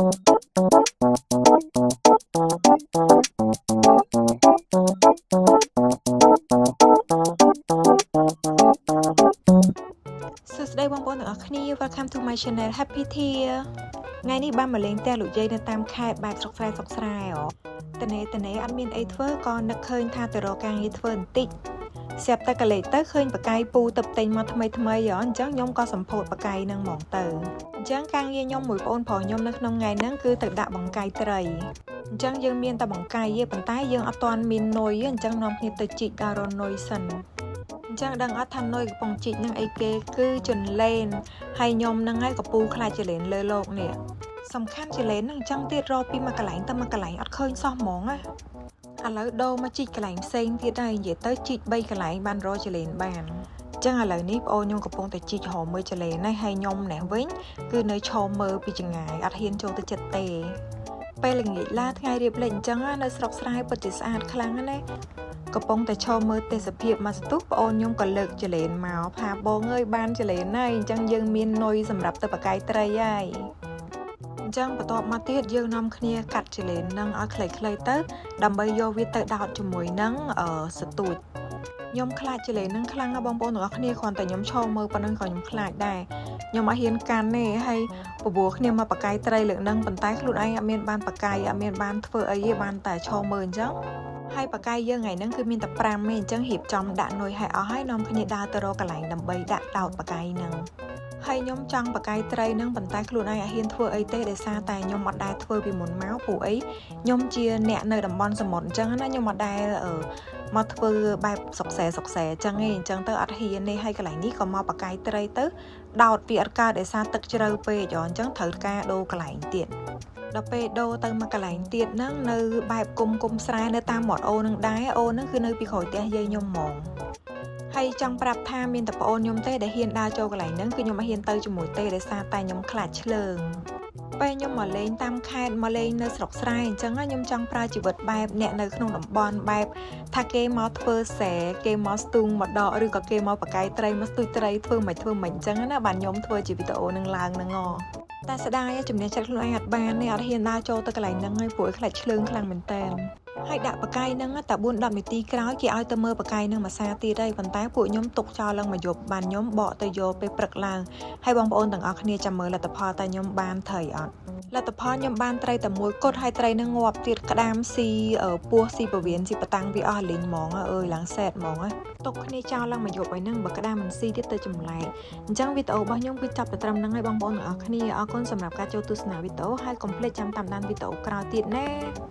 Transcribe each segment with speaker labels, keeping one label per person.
Speaker 1: សួស្តីបងប្អូនទាំងអស់គ្នា Welcome to my channel Happy Tea ថ្ងៃនេះបានមកលេងផ្ទះលោកយាយនៅតាមខេត្តបែបស្រុកស្រែស្រុកស្រែតនេតនេអត់មានអីធ្វើក៏នឹកឃើញថាទៅរកការងារធ្វើបន្តិចស្រាប់តែកលេចទៅឃើញបកាយពូទៅទិញមកថ្មីថ្មីអញ្ចឹងខ្ញុំក៏សម្ពោធបកាយនឹងហ្មងទៅអញ្ចឹងការងារខ្ញុំមួយប្អូនប្រុសខ្ញុំនៅក្នុងថ្ងៃហ្នឹងគឺទៅដាក់បង្កាយត្រីអញ្ចឹងយើងមានតែបង្កាយទេប៉ុន្តែយើងអត់ទាន់មាននុយទេអញ្ចឹងនាំគ្នាទៅជីកដល់រនុយសិនអញ្ចឹងដឹងអត់ថានុយកំពុងជីកនឹងអីគេគឺជន្លេនហើយខ្ញុំនឹងហើយកពូខ្លាចជន្លេនលើលោកនេះសំខាន់ជន្លេននឹងអញ្ចឹងទៀតរកពីមួយកន្លែងទៅមួយកន្លែងអត់ឃើញសោះហ្មងណាឥឡូវដូរមកជីកកន្លែងផ្សេងទៀតហើយនិយាយទៅជីក3កន្លែងបានរកជន្លេនបានអញ្ចឹងឥឡូវនេះប្អូនខ្ញុំកំពុងតែជីករកមើលជន្លេនហើយហើយខ្ញុំនេះវិញគឺនៅឈរមើលពីចម្ងាយអត់ហ៊ានចូលទៅចិត្តទេពេលល្ងាចឡាថ្ងៃរៀបលិចអញ្ចឹងនៅស្រុកស្រែពិតជាស្អាតខ្លាំងណាស់កំពុងតែឈរមើលទេសភាពមកស្ទុះប្អូនខ្ញុំក៏លើកចលេនមកថាបងអើយបានចលេនហើយអញ្ចឹងយើងមាននុយសម្រាប់ទៅបកាយត្រីហើយអញ្ចឹងបន្ទាប់មកទៀតយើងនាំគ្នាកាត់ចលេននឹងឲ្យខ្លីៗទៅដើម្បីយកវាទៅដោតជាមួយនឹងសទូចខ្ញុំខ្លាចចលេននឹងខ្លាំងណាស់បងប្អូនទាំងអស់គ្នាគ្រាន់តែខ្ញុំឈរមើលប៉ុណ្្នឹងក៏ខ្ញុំខ្លាចដែរខ្ញុំអត់ហ៊ានកាន់ទេហើយបបួលគ្នាមកបកាយត្រីលើកនឹងប៉ុន្តែខ្លួនឯងអត់មានបានបកាយអត់មានបានធ្វើអីទេបានតែឈរមើលអញ្ចឹងហើយបកាយយើងថ្ងៃហ្នឹងគឺមានតែ5ទេអញ្ចឹងរៀបចំដាក់នុយឲ្យអស់ហើយនាំគ្នាដើរទៅរកកន្លែងដើម្បីដាក់ដោតបកាយហ្នឹងហើយខ្ញុំចង់បកាយត្រីហ្នឹងប៉ុន្តែខ្លួនឯងអត់ហ៊ានធ្វើអីទេដោយសារតែខ្ញុំអត់ដែលធ្វើពីមុនមកព្រោះអីខ្ញុំជាអ្នកនៅតំបន់សមុទ្រអញ្ចឹងណាខ្ញុំអត់ដែលមកធ្វើបែបសុកសែសុកសែអញ្ចឹងឯងអញ្ចឹងទៅអត់ហ៊ានទេហើយកន្លែងនេះក៏មកបកាយត្រីទៅដោតវាអត់កើតដោយសារទឹកជ្រៅពេកអញ្ចឹងត្រូវការដូរកន្លែងទៀតដល់ពេលដូរទៅមកកន្លែងទៀតហ្នឹងនៅបែបគុំគុំស្រែនៅតាមមាត់អូនឹងដែរអូហ្នឹងគឺនៅពីក្រោយផ្ទះយាយខ្ញុំហ្មងហើយចង់ប្រាប់ថាមានតែប្អូនខ្ញុំទេដែលហ៊ានដើរចូលកន្លែងហ្នឹងគឺខ្ញុំអត់ហ៊ានទៅជាមួយទេដោយសារតែខ្ញុំខ្លាចឆ្លើងពេលខ្ញុំមកលេងតាមខេត្តមកលេងនៅស្រុកស្រែអញ្ចឹងខ្ញុំចង់ប្រើជីវិតបែបអ្នកនៅក្នុងតំបន់បែបថាគេមកធ្វើស្រែគេមកស្ទូងមកដកឬក៏គេមកបកាយត្រីមកស្ទូចត្រីធ្វើមិនធ្វើមិនអញ្ចឹងណាបាទខ្ញុំធ្វើជាវីដេអូនឹងឡើងហ្នឹងតែស្ដាយជំនាញចិត្តខ្លួនឯងអត់បានទេអត់ហ៊ានដើរចូលទៅកន្លែងហ្នឹងហើយព្រោះខ្លាចឆ្លើងខ្លាំងមែនតើហើយដាក់បកាយហ្នឹងតែ4-10នាទីក្រោយគេឲ្យទៅមើលបកាយហ្នឹងមួយសាទៀតហើយប៉ុន្តែពួកខ្ញុំទុកចោលឡើងមួយយប់បានខ្ញុំបកទៅយកពេលព្រឹកឡើងហើយបងប្អូនទាំងអស់គ្នាចាំមើលលទ្ធផលតើខ្ញុំបានត្រីអត់លទ្ធផលខ្ញុំបានត្រីតែមួយគត់ហើយត្រីហ្នឹងងាប់ទៀតក្តាមស៊ីពោះស៊ីពវៀនស៊ីបតាំងវាអស់លីងហ្មងអើយឡើងសែតហ្មងទុកគ្នាចោលឡើងមួយយប់ហើយហ្នឹងបើក្តាមមិនស៊ីទៀតទៅចម្លែកអញ្ចឹងវីដេអូរបស់ខ្ញុំគឺចាប់តែត្រឹមហ្នឹងហើយបងប្អូនទាំងអស់គ្នាអរគុណសម្រាប់ការចូលទស្សនាវីដេអូហើយកុំភ្លេចចាំតាមដានវីដេអូក្រោយទៀតណា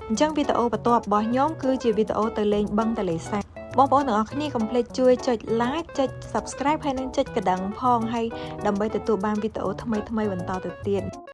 Speaker 1: អញ្ចឹងវីដេអូបន្ទាប់របស់ខ្ញុំគឺជាវីដេអូទៅលេងបឹងទន្លេសាបបងប្អូនទាំងអស់គ្នាកុំភ្លេចជួយចុច like ចុច Subscribe ហើយនិងចុចកណ្ដឹងផងហើយដើម្បីទទួលបានវីដេអូថ្មីៗបន្តទៅទៀត